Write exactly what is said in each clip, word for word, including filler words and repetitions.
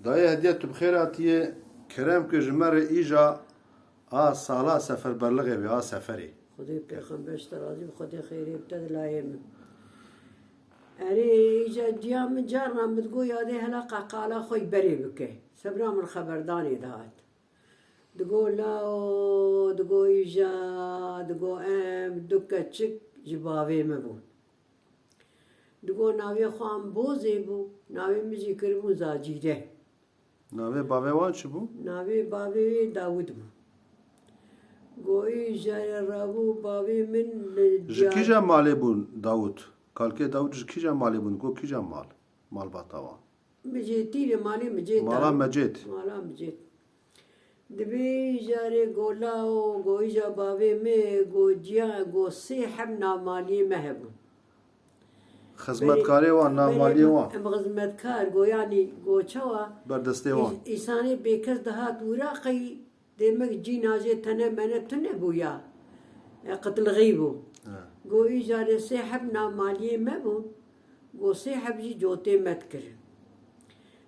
Dayê Hediye, tu bi xêr hatiye. Kerem ke ji me re îja a sala seferberlixê bê, a seferê. Xwedê pêxember ji te razî be, Xwedê xêrê bide di layê min. Erê, îja diya min carna min digo yadê hela qeqala xwe yî berê bike. Sebra min xeberdanê dihat. Digo lao, digo îja, digo em du keçik ji bavê min bûn. Digo navê xwe an Bozê bû, navê min jî kiribûn Zacîre. Navê bavê wan çi bû? Navê bavê wê Dawid bû. Go îja re rabû bavê min li Ji diyar- kîja malê bûn Dawid? Kalkê Dawid ji kîja malê bûn? Go kîja mal? Malbata wan. Micêtî re malê Micêt Mala Dawid. Mecêt. Mala Micêt. Dibê îja re go lao, go îja bavê me, go ciya, go sê heb navmaliyê me hebûn. Xizmetkarê wan, navmaliyê wan. Em xizmetkar, go yanî, go çawa? Ber destê wan. Î-, îsanê bêkes dihat wira qey demek cîna jê tene mene tune bû ya. E, qitlixî bû. He. Go îja re sê heb navmaliyê me bûn. Go sê heb jî cotê me dikirin.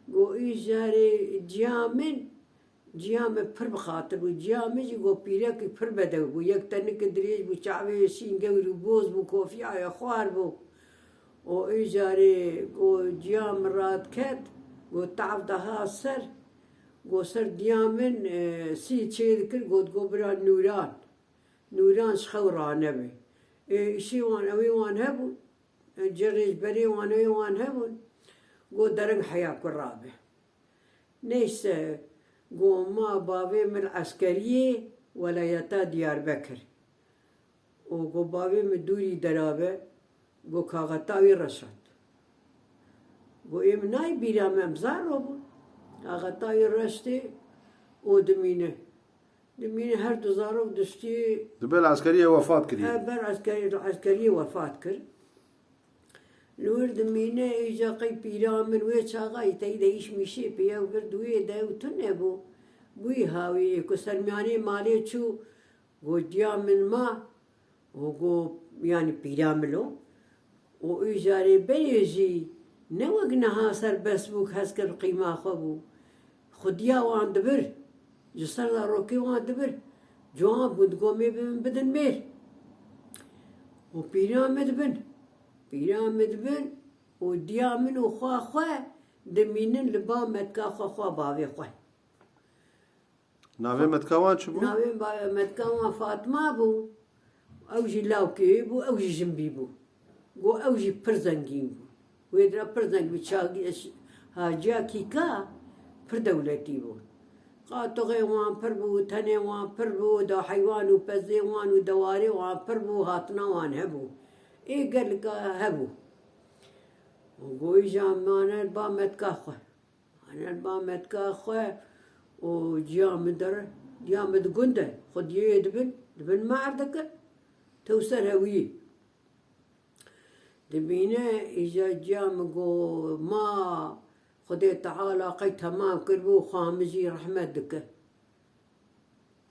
Go îja re ciya min Ciya min pir bi xatir bû. Ciya min jî go pîrekî pir bedew bû. Yek tenike dirêj bû, çavê şîn gewr û boz bû, kofiya wê xwar bû. Û îja re go ciya min radiket, go tav diha ser, go ser diya min, e, sî çê dikir, got, go bira Nûran. Nûran ji xew ranebe. Ê, îşê wan, ewê wan hebûn, e, cerê ji berê wan, ewê wan hebûn, go dereng heya ku rabe. Neyse, go ma bavê min li eskeriyê welayeta Diyarbekir. Û go bavê min dûrî derabe, go kaxeta wî reşat. Go ê min nayê bîra me, em zaro bûn. Kaxeta wî reştê û dimîne. Dimîne her du zarok diştî. Dibe li eskeriyê wefat kiriye. He, ber eskeriyê, li eskeriyê wefat kir. Li wir dimîne, îja qey pîra min wê çaxa î tey de îş mîşê pê ew vir di wê de ew tune bû. Bûyî hawî, ê ku sermiyanê malê çû, go diya min ma, û go, yanî pîra min lo. Û îja re berê jî ne wek niha serbest bû, hez kir qîma xwe bû. Xudiya wan dibir, ji ser zarokê wan dibir. Ciwan bûn, digo mê bi min bidin mêr. Û pîra min dibin, pîra min dibin û diya min û xwa xwe dimînin li ba metka xwe, xwa bavê xwe. Navê metka wan çi bû? Navê ba-, metka wan Fatma bû. Ew jî lawkê bû, ew jî jinbî bû. Go ew jî pir zengîn bû. Wê dira pir zengîn bû. Çagî-, haciya kîka pir dewletî bû. Qatoxê wan pir bû, tenê wan pir bû, da heywan û pezê wan û dewarê wan pir bû, hatina wan hebû. Ê gelika hebû. Go îja mane ba metka xwe. Ane ba metka xwe û ciya min der, ciya min di gund e. Xwediyê dibin, dibin mer dikin. Tew ser hewiyê. Dimîne îja ciya min go ma Xwedê Teala qey temam kiribû, xwe min jî rehmet dike.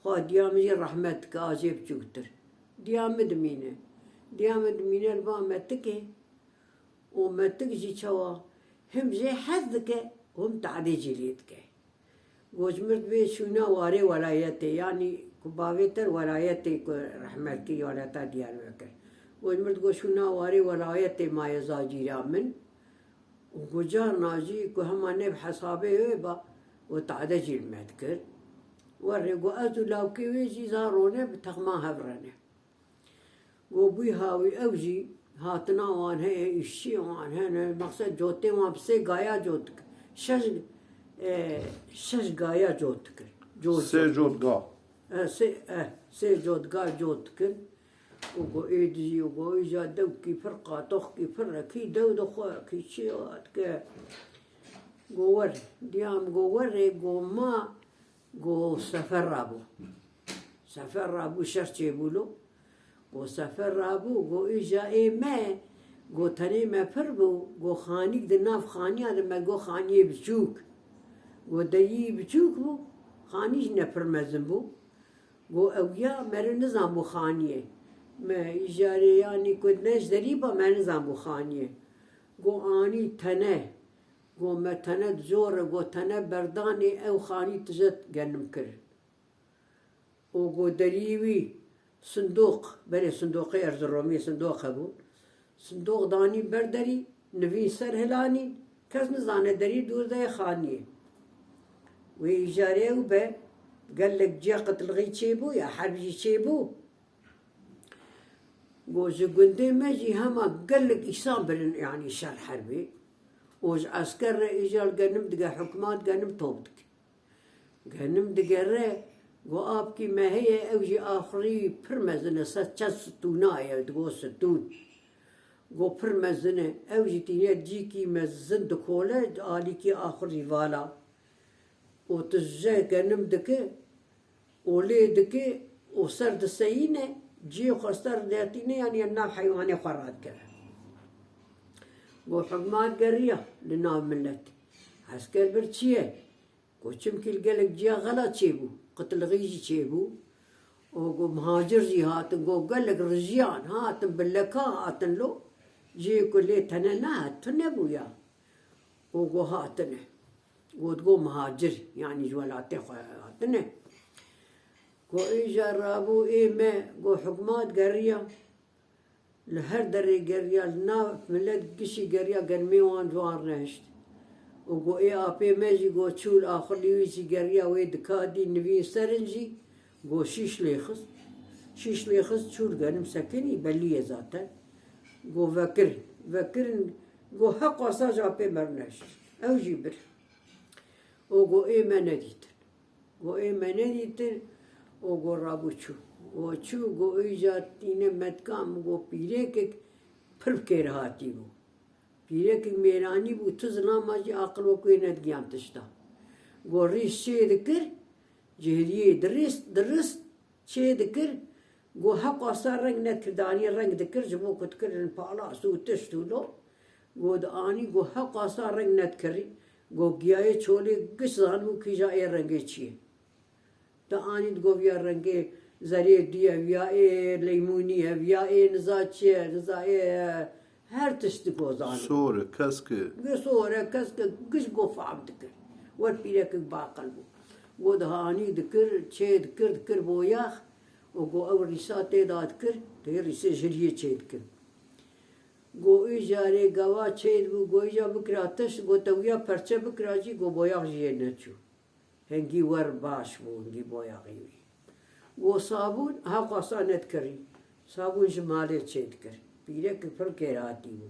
Xwa diya min jî rehmet dike, a jê biçûktir. Diya min dimîne. Diya min dimîne li ba metikê. Û metik jî çawa him jê hez dike, him tadê jî lê dike. Go ji mir dibê şûna warê welayetê, yanî ku bavê te welayetê ku rehmet kir, weleta Diyarbekir. Go ji mir digo şûna warê welayetê maye zacîra min. Û go carna jî ku hema ne bi hesabê wê ba, û tade jî li me dikir. Werê go ez û lawkê wê jî zarone bi texma hev rene. Go bûy hawî ew jî hatina wan heye, îşçiyê wan hene, mexsed cotê wan bi sê gaya cot dikir. Şeş, e, şeş gaya cot dikir. Cot, sê cot ga. E, sê, e, sê cot ga cot dikir. Û go êdî jî, û go îja dewkî pir qatoxkî pir rekî dew dixwe, kî çi dike. Go wer, diyam go werê, go ma, go sefer rabû. Sefer rabû, şer çêbû lo. Go sefer rabû, go îja ê me, go tenê me pir bû, go xanîk di nav xaniya de me go xaniyê biçûk. Go deyî biçûk bû, xanî jî ne pir mezin bû. Go ew ya meri nizan bû xaniyê. Me îjarê yanî ku ne ji derî ba meri nizan bû xaniyê. Go anî tene. Go me tene di zor e, go tene berdanê ew xanî tije genim kir. Û go derî wî sindoq, berê sindoqê Erziromê sindoq hebû. Sindoq danî ber derî, nivîn ser hilanîn, kes nizane derî dûr de yê xaniyê. Wê îjarê ew be, gelek ciya qitilxî çêbû ya herb jî çêbû. Go ji gundê me jî hema gelek îsan birin, yanî şer herbê. Û ji esker re îcar genim dige, hikûmat genim top dike. Genim digere, go apkî me heye, ew jî axurî pir mezin e, sed çend stûna ye, digo stûn. Go pir mezin e, ew jî tîne cîkî mezin dikole, alîkî axurî vala. Û tije genim dike, û lê dike, û ser diseyîne, cihê xwe ser dertîne, yanî ya nav heywanê xwe radikeve. Go hikûmat geriya li nav milet. Esker bir çi ye? Go çimkî li gelek ciya xela çêbû, qitilxî jî çêbû. Û go muhacir jî hatin, go gelek rijiyan hatin, bi leka hatin lo. Cihê ku lê tene nehat, tune bû ya. Û go hatine. Go digo muhacir, yanî ji welatê xwe hatine. Go îja rabû ê me, go hikûmat geriya. Li her derê geriya, li nav milet gişî geriya, germê wan ji wan rehişt. Û go ê apê me jî go çû li axurlî wî jî geriya wê dika dî nivîn serin jî go şîş lê xist. Şîş lê xist çû li genim sekinî belî ye zaten. Go vekirin. Vekirin go heqasa ji apê me rnehişt. Ew jî bir. Û go ê me nedîtin. Go ê me nedîtin û go rabû çû. Go çû, go îja tîne metka min, go pîrekek pir bi kêr hatî bû. Pîrekek mêranî bû, tu zilama jî aqil wek wê nedigiyan tişta. Go rîs çê dikir, cihiriyê dirist, dirist çê dikir, go heqasa reng nedikir, danî reng dikir, ji bo ku dikirin palas û tişt û lo. Go dianî, go heqasa reng nedikirî. Go giyayê çolê giş zanibû kîja ê rengê çi ye. Dianî digo viya rengê zerêdî ye, viya ê leymûnî ye, viya ê niza çi ye, niza ê her tişt digo zanibû. Sor e, kesk e. Gi sor e, kesk e, giş go fam dikir. Wer pîrekek baqil bû. Go dihanî dikir, çê dikir, dikir boyax. Û go ew rîsa tê da dikir, tê rîsê jiriyê çê dikir. Go îjarê gava çê dibû, go îja bikira tişt, go tewiya perçe bikira jî, go boyax jî yê neçû. Hingî wer baş bû, hingî boyaxî wî. Go sabûn, heqasa nedikirî. Sabûn ji malê çê dikir. Pîrek pir kêrhatî bû.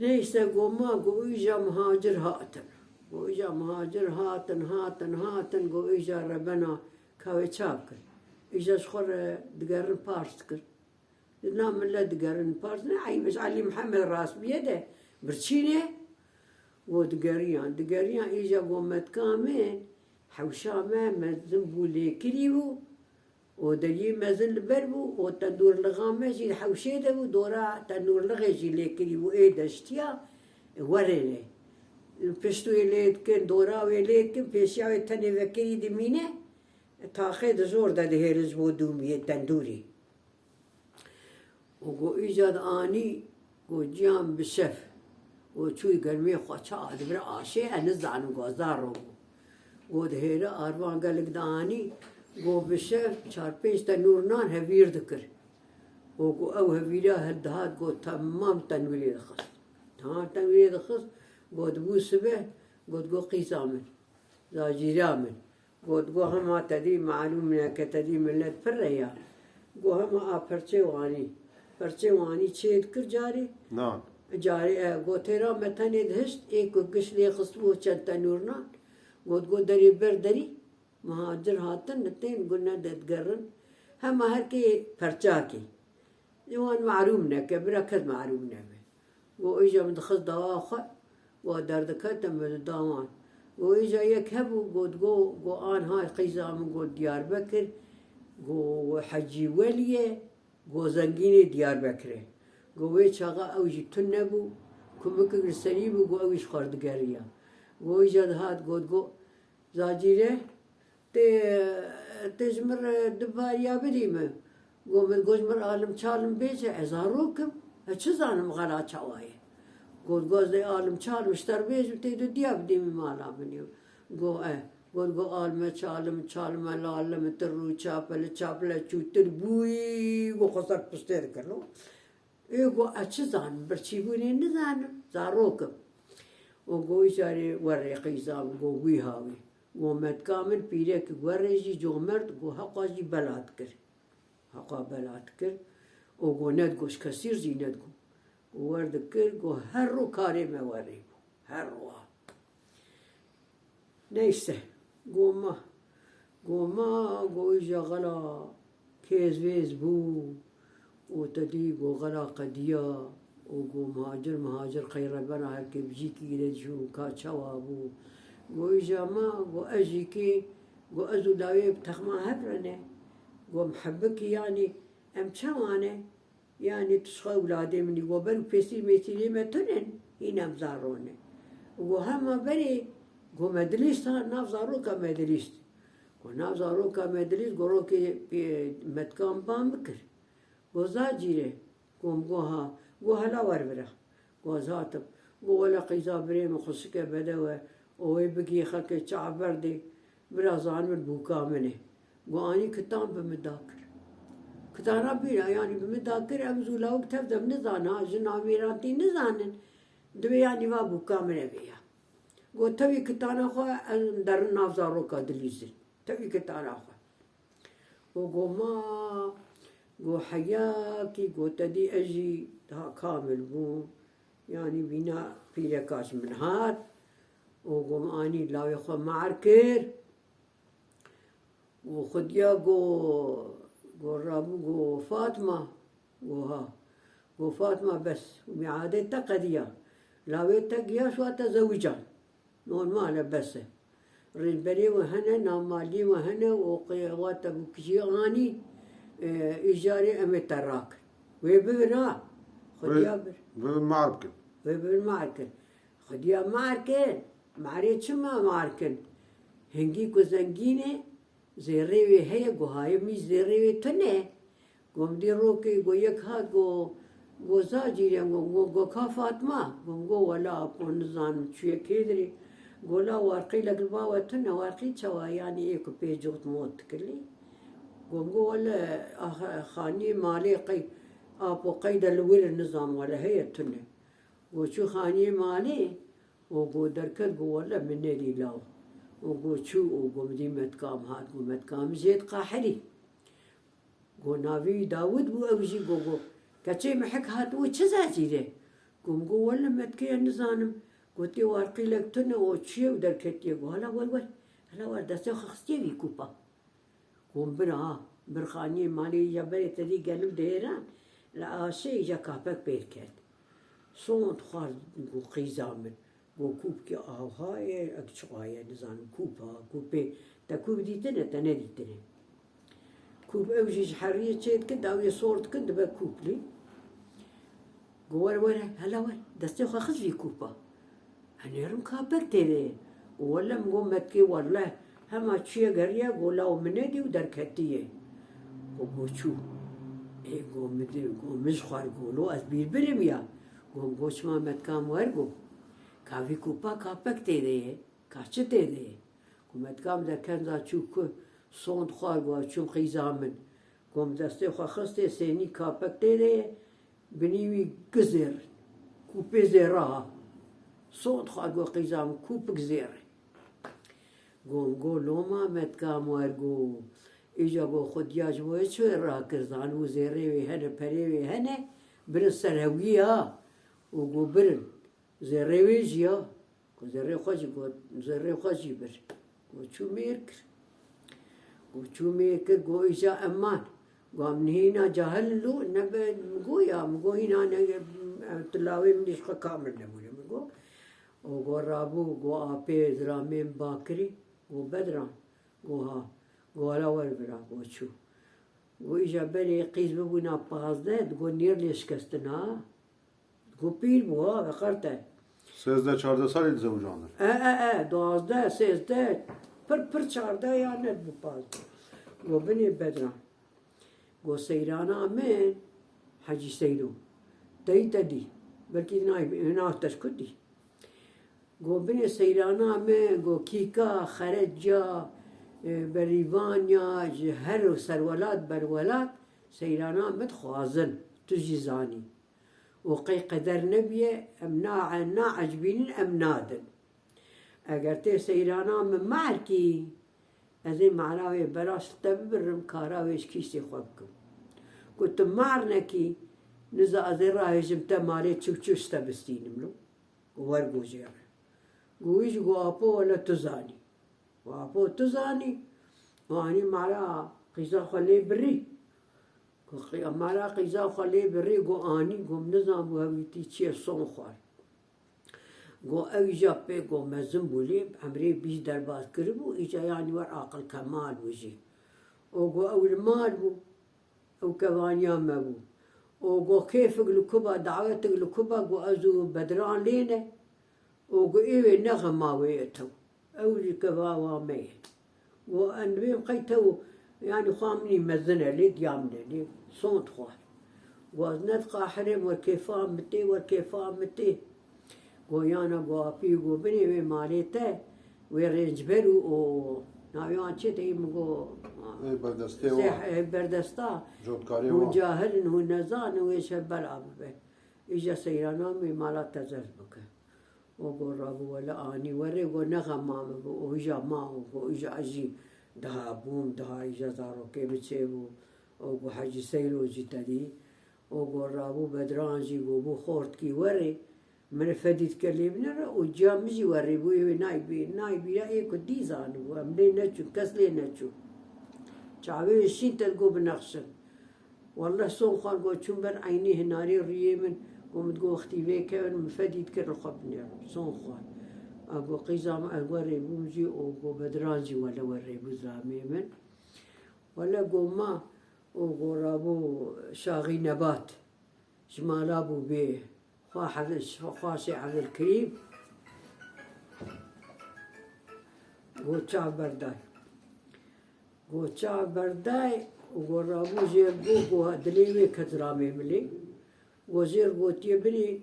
Neyse, go ma, go îja muhacir hatin. Go îja muhacir hatin, hatin, hatin, go îja rebena kawê çap kir. Îja ji xwe re digerin pars dikir. Di nav milet digerin pars ne eyb e, ji Elî Mihemed Rasmiye de birçî ne. Go digeriyan, digeriyan, îja go metka min hewşa me mezin bû lêkirî bû. Û deriyê mezin li ber bû û tendûrlixa me jî di hewşê de bû, dora tendûrlixê jî lêkirî bû ê deştiya werê lê. Pişt wê lê dikin, dora wê lê dikin, pêşiya wê tenê vekirî dimîne, taxê di zor de dihêlin ji bo dûmiyê tendûrî. Û go îca dianî, go ciyan bi şev. Go çû germê xwe çawa dibire aşê, ez nizanim, go zarok bû. Go dihêle arvan gelek dianî, go bi şev çar pênc tenûr nan hevîr dikir. Û go ew hevîra hildihat, go temam tenûrê dixist. Temam tenûrê dixist, go dibû sibe, go digo qîza min, zacîra min. Go, go hema te dî malûm neke, te dî milet pir e ya. Go hema a perçê wanî. Perçê wanî çê dikir carê. Nan. Carê, e, go têra me tenê dihişt, ê ku giş lê xistibû çend tenûr nan. Go, go derê ber derî, muhacir hatin, li tên gune de digerin. Hema her kê perçakê. Ji wan malûm neke, bira kes malûm nebe. Go îja min dixist dawa xwe, go derdikete min dida wan. Go îja yek hebû, go digo, go anha qîza min, go Diyarbekir, go Hecî Welî ye, go zengînê Diyarbekirê. Go wê çaxa ew jî tune bû, kumikek li serî bû, go ew jî ji xwe re digeriya. Go îja dihat, go digo, Zacîre, tê, tê ji min re du bariya bidî min. Go min, go ji min re alim çalim bêje, ez zarok im, ez çi zanim xela çawa ye. Got, go ez dê alim çalim, ji te re bêjim, tê du diya bidî min mala min yo. Go, e. Got, go alime çalim, çalime lalime, tir rû çapele, çapele çûtir bûyî, go xwe ser piştê dikir lo. Ê go, ez çi zanim, birçîbûnê nizanim, zarok im. Û go îcarê werê qîza min, go wî hawî. Go metka min pîrekî werê jî comerd, go heqa jî bela dikir. Heqa bela dikir. Û go nedigo, ji kesî re jî nedigo. Go wer dikir, go her ro karê me werê bû. Her ro. Neyse, go ma, go ma, go îja xela kêz vêz bû û te dî go xela qediya û go muhacir, muhacir qey rebena her kê bi cîkî girê dijû ka çawa bû. Go îja ma, go ez jî kê, go ez û lawê bi texma hev re ne. Go em hebikî yanî em çawa ne? Yanî tu ji xwe ewladê min î, we ber û pêsîr mêsîrê me tune ne, hîn em zaro ne. Û hema berê go me dilîst ha, nav zaroka me dilîst. Go nav zaroka me dilîst, go rokê pê metka min ba min kir. Go Zacîrê, go min go ha, go hela wer vira. Go ez hatim. Go wele qîza birê min xweşik e, bedew e, û wê bigihê xelkê çav berdê. Bira zanim bûka min e. Go anî kitan bi min da kir. Kitana bîra, yanî bi min da kir, em zû lawik tev de nizane, ha, jina mêrantî nizanin. Divê yanî va bûka min e vê ya. Go tevî kitana xwe em derin nav zaroka dilîzin. Tevî kitana xwe. Û go ma, go heyakî, go te dî ez jî daha kamil bûm. Yanî vîna pîreka ji min hat. Û go min anî lawê xwe mar kir. Û xwediya go, go rabû go Fatma. Go ha. Go Fatma bes. Miadê te qediya. Lawê te giya şwa te zewican. Normal e, bes e. Rêberê we hene, navmaliyê we hene û qe-, wate bû kişî anî, e, îcarê em ê te rakin. Wê bibin ha. Xwediya bir. Wê bibin mar bikin. Wê bibin mar kin. Xwediya mar kin. Marê çima mar kin? Hingî ku zengîn e, zêrê wê heye, go hayê min zêrê wê tune. Go min dî rokê, go yek hat, go, go Zacîrê, go, go, go ka Fatma. Go min go wela apo nizanim çûye kê dirê. Go la warqîlek li ba we tune, warqî çawa, yanî ê ku pê cot mot dikilî. Go min go wele ax-, xaniyê malê qey, apo qey de li wir nizam wele heye tune. Go çû xaniyê malê, û go derket, go wele min nedî law. Û go çû û go min dî metka min hat, go metka min jê diqahirî. Go navê wî Dawid bû, ew jî go, go, keçê mihik hat û çi Zacîrê? Go min go wele metkê ye nizanim. Go tê warqîlek tune û çûye û derketiye. Go hala wer wer, hala wer, destê xwe xistiye vî kûpa. Go min bir ha, bir xaniyê malê ya berê te dî genim dihêran, li aşê îja kapek pêr ket. Sond xwar, go qîza min. Go kûpkî awha ye, ek çiqa ye, nizanim kûpa, kûpê, te kûp dîtine, te nedîtine. Kûp ew jî ji heriyê çê dikin, dawiyê sor dikin, dibe kûplî. Go wer wer, hela wer, destê xwe xist vî kûpa. Henêrim kapek tê de ye. Go wele min go metkê wele, hema çûye geriye, go law min nedî û derketiye. Go go çû. Ê go min di, go min ji xwe re go lo ez bîr birim ya. Go min go çima metka min wer go. Ka vî kûpa kapek tê de ye. Ka çi tê de ye? Ku metka min derket za çû ku sond xwar, go çûm qîza min. Go min destê xwe xistê, sênî kapek tê de ye, binî wî gizêr. Kûpê zêra ha. Sond xwar, go qîza min kûpik zêr e. Go min go loma metka min wer go. Îca go xwediya ji bo çi rakir, zanibû zêrê wê hene, perê wê hene, birin ser hewiyê ha. Û go birin. Zêrê wê jî ya. Ku zerrê xwe jî got, zerrê xwe jî bir. Got çû mêr kir. Got çû mêr kir, got îja eman. Got em nihêna cahil lo, nebe, min got ya, min got hîna ne, tu lawê min jî ji xwe kamil nebûne, min got. Û got rabû, got apê zilamê min ba kirî, got Bedran, got ha, got hala wer bira, got çû. Got îja berê qîz bibûna pazdeh, got nêr lê şikestina. Go pîr bû, ha, veqerte. Sêzdeh çardeh salî dizewicandin. E, e, e, duwazdeh, sêzdeh, pir, pir çardeh ya nedibû pazdeh. Go binê Bedran. Go seyrana min, Hecî Seydo. Tey te dî. Belkî nayê, na te ji ku dî? Go binê seyrana me, go kîka, xereca, e, berîvanya, ji her serwelat berwelat seyrana me dixwazin, tu jî zanî. Û qey qeder nebiye, em na-, naecibînin, em nadin. Eger tê seyrana min mehr kî, ez ê mehra wê belaş li te bibirim, kara wê ji kîsê xwe bikim. Ku tu mehr nekî, niza ez ê rahêjim te malê çiw çiw ji te bistînim lo. Ku wer go jê re. Go wî jî go apo wele tu zanî. Go apo tu zanî, go anî mehra qîza xwe lê birî. Go qî-, mehra qîza xwe lê birî, go anî, go min nizanbû hewîtî çi ye, son xwar. Go ew îja pê go mezin bû lê, emrê bîst derbas kiribû, îja yanî wer aqil kemal bû jî. Û go ew li mal bû, ew kevaniya me bû. Û go kêfik li ku ba, dawetik li ku ba, go ez û Bedran lê ne. Û go ê wê ne xema wê ye tew. Ew jî keva wa me ye. Go em dibêm qey tew, yanî xwa min î mezin e lê, diya min e lê, sond xwar. Go ez ne diqahirim, wer kêfa min tê, wer kêfa min tê. Go yana go apî, go binê wê malê te, wê rêncber û o navê wan çi tê min go Ê berdestê seh-, wan. Ê berdesta. Cotkarê wan. Hûn cahil in, hûn nezanin, wê ji hev bela bibe. Îja seyrana min mala te zeft bike. O go rabû wele anî werê, go ne xema min bû, o îja ma, o go îja ez jî daha bûm, daha îja zarokê min çêbû, o go Hecî Seylo jî te dî, o go rabû Bedran jî go bû xortkî werê, min fedî dike lê binêre, û ciya min jî werê bû, ê wê nayê bî, nayê bîra, ê ku dî zanibû, em lê neçûn, kes lê neçû. Çavê wê şîn te go binexşin. Welleh son xwar go çûm ber eynî hinarê rûyê min, go min digo wextî vê kevin min fedî dikir li xwe binêrim. Son xwar. A go qîza min ez werê bûm jî û go Bedran jî wele werê bû zilamê min. Wele go ma û go rabû Şaxî Nebat. Ji mala bû bê. Xwa hevil, xwa şê hevil kirî. Go çav berday. Go çav berday û go rabû jêr bû, go dilê wê ket ramê milê. Go jêr gotiye binî,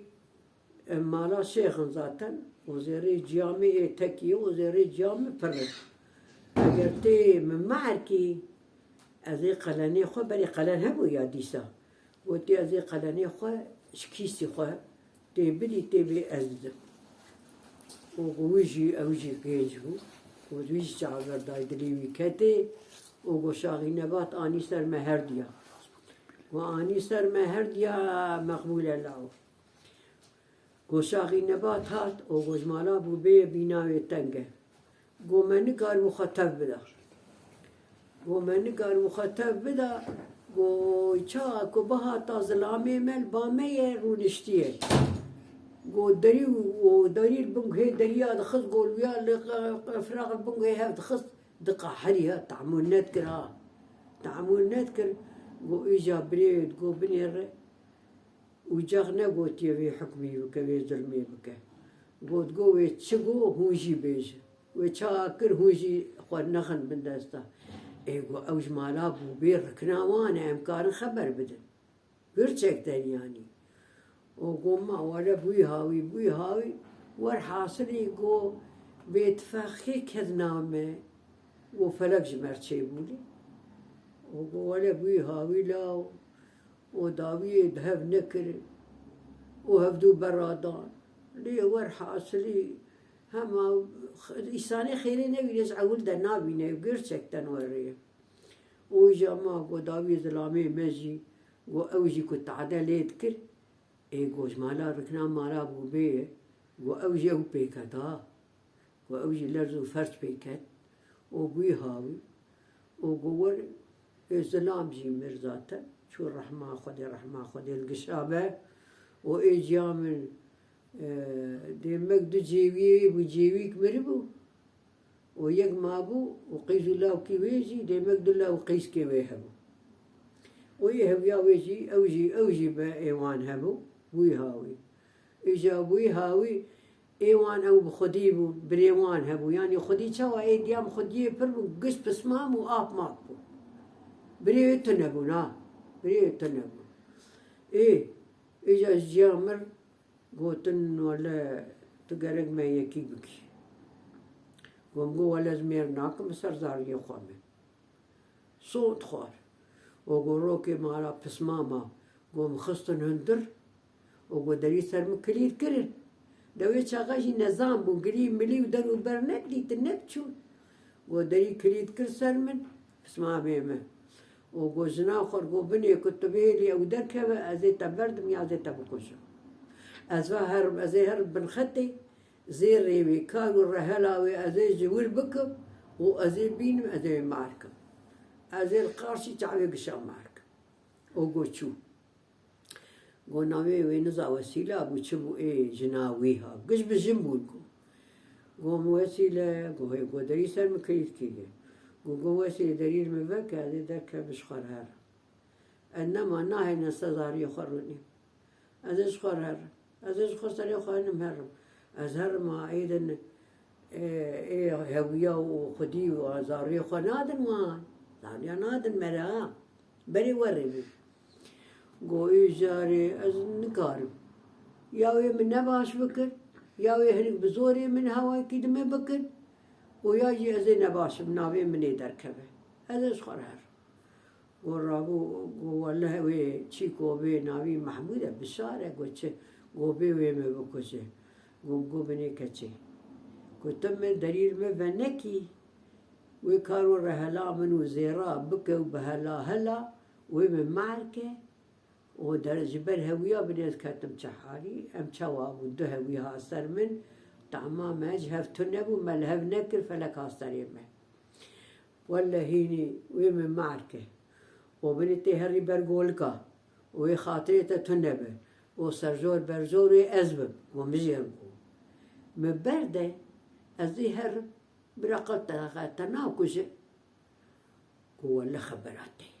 em mala şêx in zaten. Û zêrê ciya me ê tekî ye, û zêrê ciya me pir in. Eger tê min mehr kî, ez ê qelenê xwe, berê qelen hebû ya dîsa. Gotiye ez ê qelenê xwe ji kîsî xwe tê bidî, tê bê ez didim. Û wî jî, ew jî gênc bû. Û wî jî çav berday dilê wî ketê. Û go Şaxî Nebat anî ser me herdiya. Go anî ser me herdiya, meqbûl e law. Go Şaxî Nebat hat û go ji mala bû bê bîna wê teng e. Go me nikaribû xwe tev bida. Go me nikaribû xwe tev bida. Go çawa ku bihata zilamê me li ba me ye rûniştiye. Go derî û, û derî li bin guhê deriya dixist, go li ya li qe-, qe-, firaq li bin guhê hev dixist, diqahiriya, tehmûl nedikir ha. Tehmûl nedikir. Go îja birê wê digo binêre. Û cax negotiye vê hukmî bike, vê zulmê bike. Got, go wê çi go, hûn jî bêjin. Wê çawa kir, hûn jî xwe nexin bin desta. Ê go ew ji mala bû bê rikna wan e, em karin xeber bidin. Gerçekten yanî. O go ma wele bûyî hawî, bûyî hawî, werhasilî go bêtifaqî kedna me, go felek ji me re çêbûlî. O go wele bûyî hawî law. Û dawiyê bi hev nekir û hevdû beradan. Lê werhasilî hema x-, îsanê xêrê nebîne ji ewil de nabîne, gerçekten werê ye. Û îja ma go dawiyê zilamê me jî, go ew jî ku tade lê dikir, ê go ji mala rikna mala bû bê ye, go ew jî ew pê ket ha. Ku ew jî lerz û ferç pê ket û bûyî hawî û ku wir ê zilam jî mir zaten. Çû rehma Xwedê, rehma Xwedê li gişa be û ê ciya min, e, demek du cêwiyê bû, cêwîk miribû û yek mabû û qîz û lawkî wê jî, demek du law û qîzkê wê hebû. Û ê hewiya wê jî, ew jî, ew jî bi ê wan hebû, bûyî hawî. Îja bûyî hawî, ê wan ew bi xwedî bû, birê wan hebû. Yanî xwedî çawa ê diya min xwediyê pir bû, giş pismam û ap map bû. Birê wê tune bûn ha. Birê wê tune bûn. Ê, îja ji ciya mir, Gotin, wele tu gerek me yekî bikî. Gom go, wele ez mêr nakim, ser zariyê xwe me. Sond xwar. O go rokê mala pismama, gom xistin hundir. O go derî ser min kilît kirin. De wê çaxa jî nezan bû, girî milî û der û ber nedîtin, nepçûn. Go derî kilît kir ser min, pismamê min. O go jina xwe go binê ku tu bêlî ew derkeve, ez ê te berdim ya ez ê te bikujim. Ez va herim, ez ê herim bin xetê, zê rêwê kar û rehela wê ez ê ji wir bikim û ez ê bînim, ez ê wê mar kim. Ez ê li qarşî çavê gişa mar kim. O go çû. Go navê wê niza Wesîla bû, çi bû ê jina wî ha. Giş bi jin bûn ku. Go min Wesîle, go hê, go derî ser min kilît kiriye. Go, go Wesîle derî li min veke, ez ê derkevim ji xwe re herim. Ez nema nahêne ser zariyê xwe rûnîm. Ez ê ji xwe re herim. Ez ê ji xwe serê xwe henim herim. Ez herim a êdin, ê, ê hewiya û xwedî û zariyê xwe nadin wan. Zariya nadin mere ha. Berê werê bû. Go, ê carê ez nikarim. Ya wê min nebaş bikir, ya wê hinek bi zorê min hewayekî di min bikin û ya jî ez ê nebaş bim, navê min ê derkeve. Ez ê ji xwe re herim. Go rabû, go wele wê çîko bê navî Mehmûd e, bişar e, go çi, go bê wê min bikuje. Go, go binê keçê. Go tu min derî li min venekî, wê kar û rehela min û zêra bike û bi hela hela wê min mar ke û der, ji ber hewiya binê ez ketim çeharî. Em çawa bû, du hewî ha ser min, tama me ji hev tune bû, me li hev nekir, felek ha serê me. Wele hînî wê min mar ke. Û binê tê herî ber golika. Û wê xatirê te tune be. Û serjor berjorê ez bim. Û min jê bû. Min berde, ez ê herim, bira qet te, te nakuje. Ku wele xebera te ye.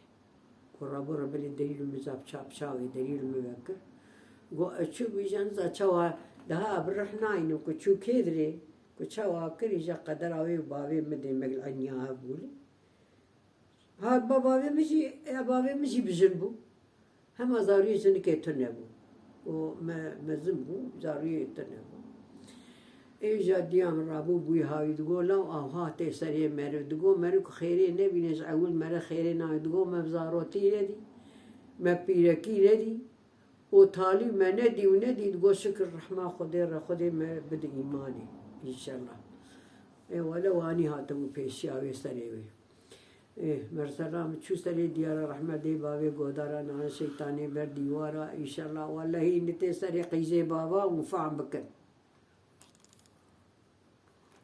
Ku rabû re belê derî li min zap çap çavê derî li min vekir. Go ez çû bîjan za çawa daha bi rih naynim ku çû kê dirê, ku çawa kirî ja qedera wê û bavê min dê meg li enya hev bûlî. Ha, ba bavê min jî, ya bavê min jî bijin bû. Hema zariyê jinikê tune bû. Û me, mezin bû, zariyê tune bû. Êja diya min rabû bûyî hawî digo, law aw hatê serê meriv. Digo, meriv ku xêrê nebîne, ji ewil mere xêrê nayê. Digo, me bi zarotî nedî, me pîrekî nedî. Û talî me nedî û nedî, digo, şikir rehma Xwedê re, Xwedê me bide îmanê, înşellah. Ê wele wanî hatibû pêşiya wê serê wê. Ê, merselam çû serê diyara rehmetê bavê godara nane şeytanê ber dîwara, înşellah. Wellehî nitê serê qîzê bava û fam bikin.